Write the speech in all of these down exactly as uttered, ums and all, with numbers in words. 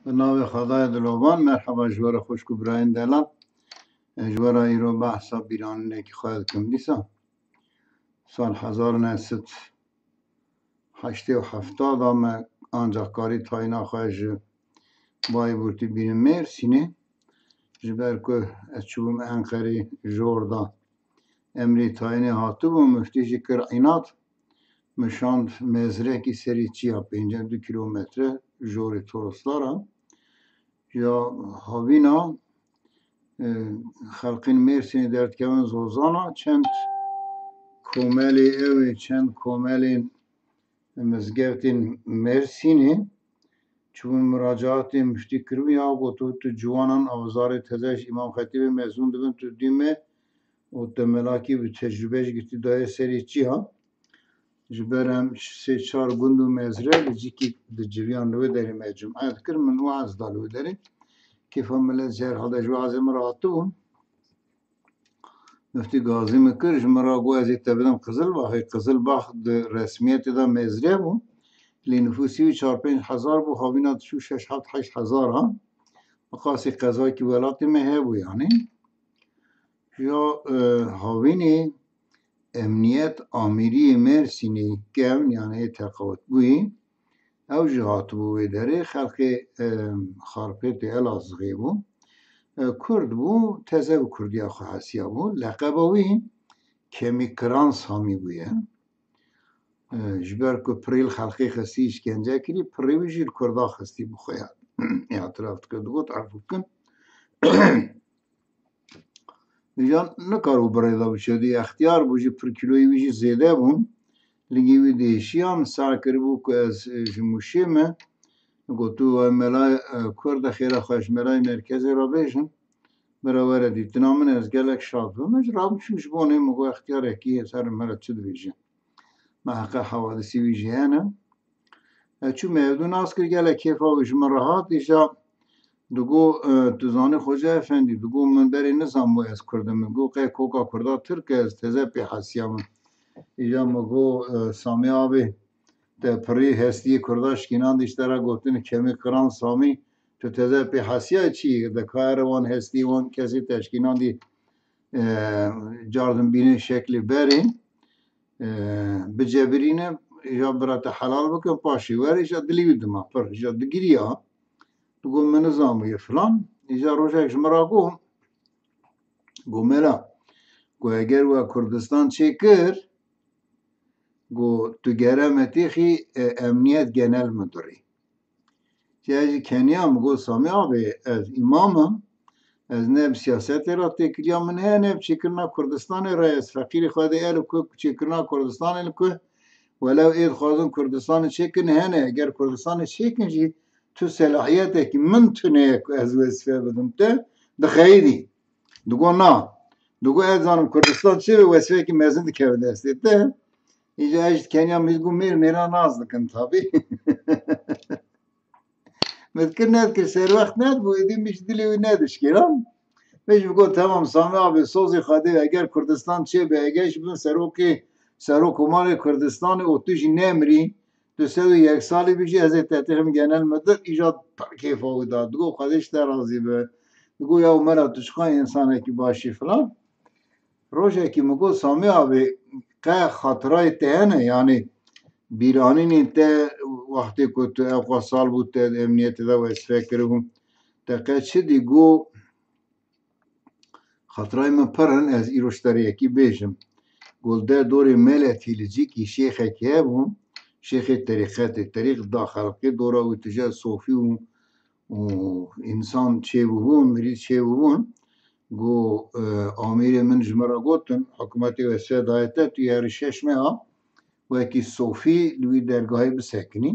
Bi navê Xwedayê Dilovan, merheba ji we re xwişk û birayên delal. Ji we re îro behsa bîranînekî xwe dikim dîsa. Sal hezar neh sed heştê û heft da me ancak karî tayîna xwe ji Bayburtî bînim Mêrsînê. Ji ber ku ez çûbûm Enqerê, ji orda emrî tayînê hatibû, miftî jî kir înat, min şand mezrekî serî çiya pêncî û du kîlometre jorê Toroslara. Ya havîna, e, xelqên Mêrsînê derdikevin Zozana, çend komelê ew ê, çend komelên mizgeftên Mêrsînê çûbûn muracaatê miftî kiribû ya gotû, tu ciwanan, awzarê teze ji Îmam Xetîbê mezûn dibin, tu dî me û te melakî bi tecrûbe jî girtî daye serê çiya. Ji ber em sê çar gund û mezre li cîkî diciviyan li wê derê me cum'e dikir, min waz da li wê derê. Kêfa milet jî herhalde ji wazê min rahatibû. Miftî gazî min kir, ji min re got, ez ê te bidim Qizilbaxê. Qizilbax di resmiyetê de mezre bû. Lê nifûsî wî çar pênc hezar bû, havîna diçû şeş heft heşt hezar ha. Miqasî qezakî welatê me hebû yanî. Ya, e, havînê emniyet amîriyê Mêrsînê kevn, yanî ê teqawetbûyî, ew jî hatibû wê derê. Xelkê, e, Xarpêtê Elazığê bû. E, Kurd bû, teze bi Kurdiya xwe hesiya bû. Leqeba wî Kemîkiran Samî bûye. E, ji ber ku pirî li xelkê xistî, îşkence kirî, pirî wî jî li Kurda xistî bi xwe ya. Îtiraf dikir, digot, "Efû bikin." Îja nikaribû bi rê de biçe, dî extiyar bû, ji pir kîloyê wî jî zêde bûn. Lingê wî diêşiya, min seh kiribû ku ez, e, ji Mûşê me. Got, "Tu ay mela, e, Kurd e, xêra xwe ji melayê merkezê re bêjin. Bira were dîtina min, ez gelek şad bim." Ez rabûçûm ji bo nê, min got, "Extiyarekî heye, ser min re çi dibêje? Me heqe hewadisî wî jî hene." Ez çûm, me hevdû nas kir, gelek kêfa wî ji min re hat. Îja digo, e, "Tu zanî Xoce Efendî?" Digo, "Min berê nizanbû ez Kurd im." Min got, "Qey koka Kurda Tirk e, ez teze pê hesiya min." Îja min got, e, "Samî abê, te pirî hestiyê Kurda şikînandî, ji te re gotin Kemîkiran Samî, tu teze pê hesiya çi? De ka here wan hestî, wan kesê te şikînandî, e, cardin bînê şeklê berê, e, bicebirîne, îja bira te helal bikin, paşê were." Îja dilê wî dima pir, îja digiriya. Digo, "Min nizanbûye filan." Îja rojek ji min re got, got, "Mela, got, eger we Kurdistan çêkir, got, tu gere me têxî, e, Emniyet Genel Müdürî." Ji ez jî keniya, min got, "Samî abê, ez îmam im. Ez ne bi siyasetê re têkiliya min heye, ne bi çêkirina Kurdistanê re. Ez feqîrê Xwedê e li ku, çêkirina Kurdistanê li ku. Welew ê dixwazin Kurdistanê çêkin hene. Eger Kurdistanê çêkin jî tu selahiyetekî min tune ye ku ez wezîfe bidim te, dixeyidî." Digo, "Na." Digo, "Ez zanim Kurdistan çi be, wezîfeyekî mezin dikeve destê te." Îca ez ji keniya min digo, "Mêr mêra nas dikin tabî." Min dikir nedikir, serwext nedibû, êdî min ji dilê wî nedişkêran. Min jî got, "Temam Samî abê, sozê Xwedê, eger Kurdistan çê be, eger ji bin serokê, serokkomarê Kurdistanê û tu jî nemirî, tu sed û yek salî bijî, ez ê te têxim genel müdür." Îja pir kêfa wî da. Digo, "Xwedê ji te razî be." Digo, "Ya Umera, tu çiqa însanekî baş î?" filan. Rojekî min got, "Samî abê, qe xatirayê te hene, yanî bîranînên te wextê ku tu ewqa sal bû te emniyetê de wezîfe kiribû, te qe çi dî?" Got, "Xatirayê min pir in, ez îro ji te re yekî bêjim." Got, "Der dorê Meletî li cîkî şêxekî hebû, şêxê terîqetê, terîq da xelqê, dora wî tije sofî û û însan çêbûbûn, mirîd çêbûbûn, got, e, "Amîrê min ji min re gotin, hikûmetê wezîfe daye te, tu yerî şeş meha wekî sofî li wî dergahê bisekinî."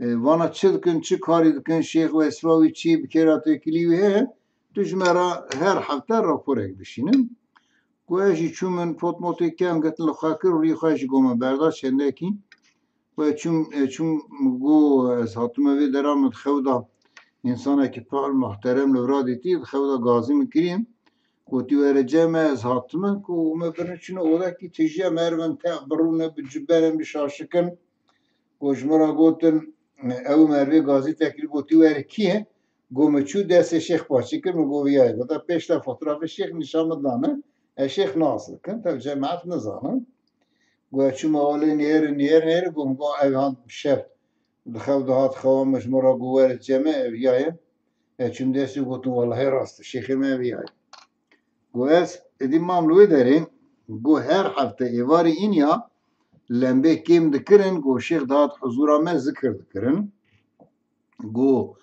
E, vana çi dikin, çi karî dikin, şêx wezîfa wî çi, bi kê re têkilî wî heye, tu ji me re her hefte raporek bişînin. Got, ez jî çûm, min potmotê kevn girtin li xwe kir û rî xwe ji goma berda çendekî. Got, çûm, e, çûm, got, ez hatime vê dera, min di xew de însanekî pir muhterem li vira dîtî, di xew de gazî min kirî. Gotî, "Were cem me, ez hatime." Ku me birin çûne odekî tijî ye, me her bin tex birûne, bi cibere, bi şaşikin. Got, ji min re gotin, ew merivê gazî tekirî gotî were kî ye? Go min çû destê şêx paçî kir, min go viya ye. Gota pêş te fotoğrafê şêx nîşan min dane. Ez şêx nas dikim, tev cemaet nizanin. Go ez çûme holê nêr, nêr, nêr, go min go ev han şev. Di xew de hat xewa min ji min re go were ceme ev ya ye. Ez çûm destê gotim wellahî rast e, şêxê me ev ya ye. Go ez êdî mam li wê derê, go her hefte êvarê îniya lembê kêm dikirin, go şêx dihat huzûra me zikir dikirin. Go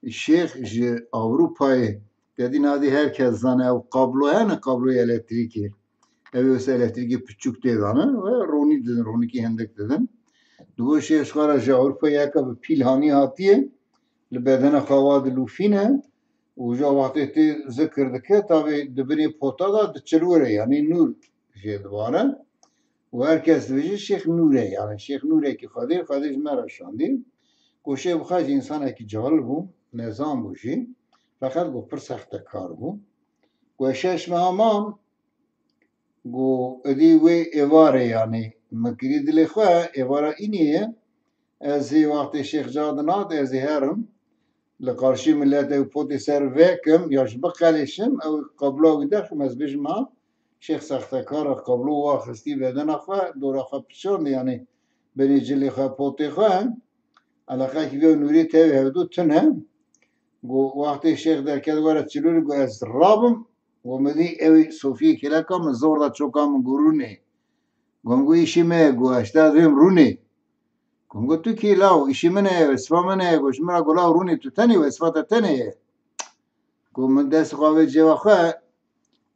şêx ji Ewropayê, te dî nadî her kes zane ew kablo hene, kabloyê elektrîkê. Ew ê wisa elektrîkê piçûk tê dane, we ronî didin, ronîkî hindik didin. Digo şêx ji xwe re ji Ewropayê yeka bi pîl hanî hatiye, li bedena xwe wa dilûfîne û ja wextê tê zikir dike, tavê di binê pota de diçilwire, yanî nûr jê dibare. Û her kes dibêje Şêx Nûr e, yanî Şêx Nûrekî Xwedê, Xwedê ji me re şandî. Go şêx bi xwe jî însanekî cahil bû, nezan bû jî. Feqet go pir sextekar bû. Go ez şeş meha mam, go êdî wê êvarê, yanî min kirî dilê xwe, êvara îniyê ye. Ez ê wextê şêx ca dinat, ez ê herim. Li qarşî miletê û potê ser vekim, ya ji biqelêşim, ew qablo wî derxim, ez bêjim ha, şêx sextekar e, qablo wa xistî bedena xwe, dora xwe piçandî, yanî binê cilê xwe, potê xwe. Eleqekî vê nûrê tevê hevdû tune. Go wextê şêx derket were çilûrê, go ez rabim, go min dî ew ê Sofiyê kêleka min zor da çoka min go rûnê. Go min go îşî me ye, go ez te dibêm rûnê. Go min go tu kî law, îşî min e, wesifa min e, go ji min re go law rûnê tu tenê, wesifa te tenê ye. Go min dest xwe avê cêva xwe,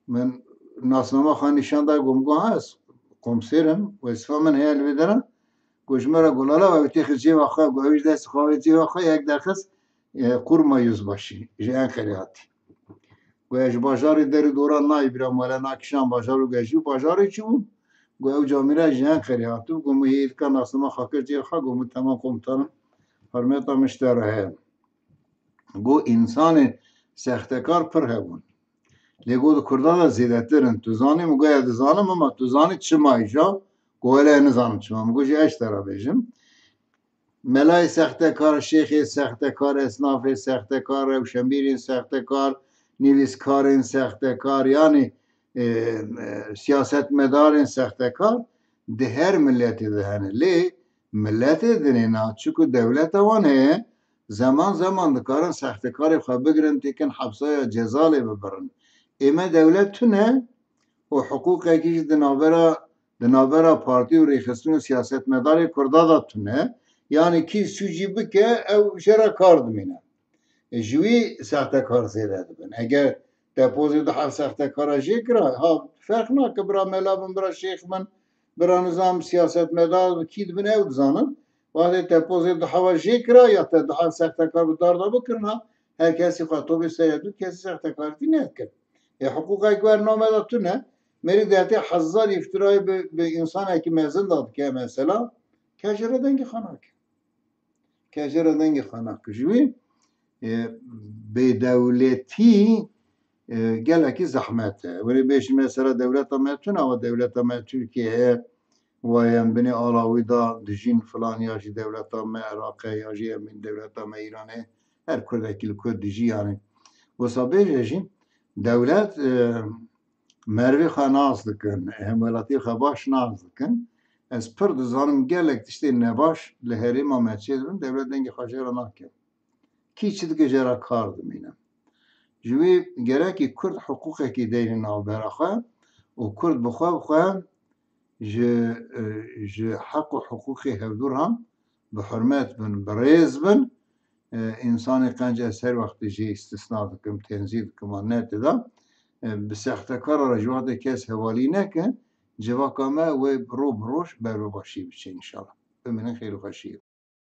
min nasnama xwe nîşan da, go min go ha ez komiser im, wesifa min heye li vê dera. Go ji min re go lala ew têxi cêva xwe, go ew jî dest xwe avê cêva xwe, yek derxist, e, Kurma Yüzbaşı, ji Enqerê hatî. Go ez ji bajarê derî dora nayê bîra mala nakişan bajar û gejî û bajarê çi bû? Go ew camîra ji Enqerê hatibû, go min hê dika nasnama xwe kir cêva xwe, go min temam komutanım, hurmeta min ji te re heye. Go însanê sextekar pir hebûn. Lê go di Kurda de zêdetir in. Tu zanî, min go ez dizanim, ama tu zanî çima îja? Go wele ez nizanim çima. Min go jî ez ji te re bêjim. Melayê sextekar, şêxê sextekar, esnafê sextekar, rewşenbîrên sextekar, nivîskarên sextekar, yanî, e, e, siyasetmedarên sextekar di her miletê de hene. Lê miletê dinê na, çiku dewleta wan heye, zeman zeman dikarin sextekarê xwe bigirin, têkin hepsa ya ceza lê bibirin. Ê me dewlet tune û hiqûqekî jî di navbera, di navbera partî û rêxistin û siyasetmedarê Kurda de tune. Yanî kî sûcî bike, ew jê re kar dimîne. E, ji wî sextekar zêde dibin. Eger te pozê du heb sextekara jê kira, ha, ferq nake, bira mela bin, bira şêx bin, bira nizam siyasetmedar bin, kî dibin ew dizanin. Wextê te pozê du heba jê kira ya te du heb sextekar bi dar de bikirina, her kesî xwe topê serê du kesî sextekarîtî nedikir. Ê hiqûqek wer name de tune, mêrik dertê hezar îftirayê bi, bi însanekî mezin de dike mesela, kes jê re dengê xwe nake. Kes jê re dengê xwe nake. Ji wî, e, bêdewletî, e, gelekî zehmet e. Werê bêjî mesela dewleta me tune, ama dewleta me Tirkiye ye, wa em binê ala wî de dijîn filan, ya jî dewleta me Iraqê, ya jî em bin dewleta me Îranê, her Kurdekî li Kurd dijî yanî. Wisa bêje jî dewlet, e, merivê xwe nas dikin, hemwelatiyê xwe baş nas dikin. Ez pir dizanim gelek tiştê nebaş li herêma me çêdibin, dewlet dengê xwe jê re nake. Kî çi dike jê re kar dimîne. Ji wî gerekî Kurd hiqûqekî deyne navbera xwe û Kurd bi xwe bi xwe ji, e, ji heq û hiqûqê hevdû re bi hurmet bin, bi rêz bin. E, însanê qenc ez her wextî jê îstisna dikim, tenzî dikim, an ne tê de. E, bi sextekara re ji wextê kes hevalî neke, civaka me wê ro bi roj ber bi başî biçe înşallah. Bimînin xêr û xweşiyê.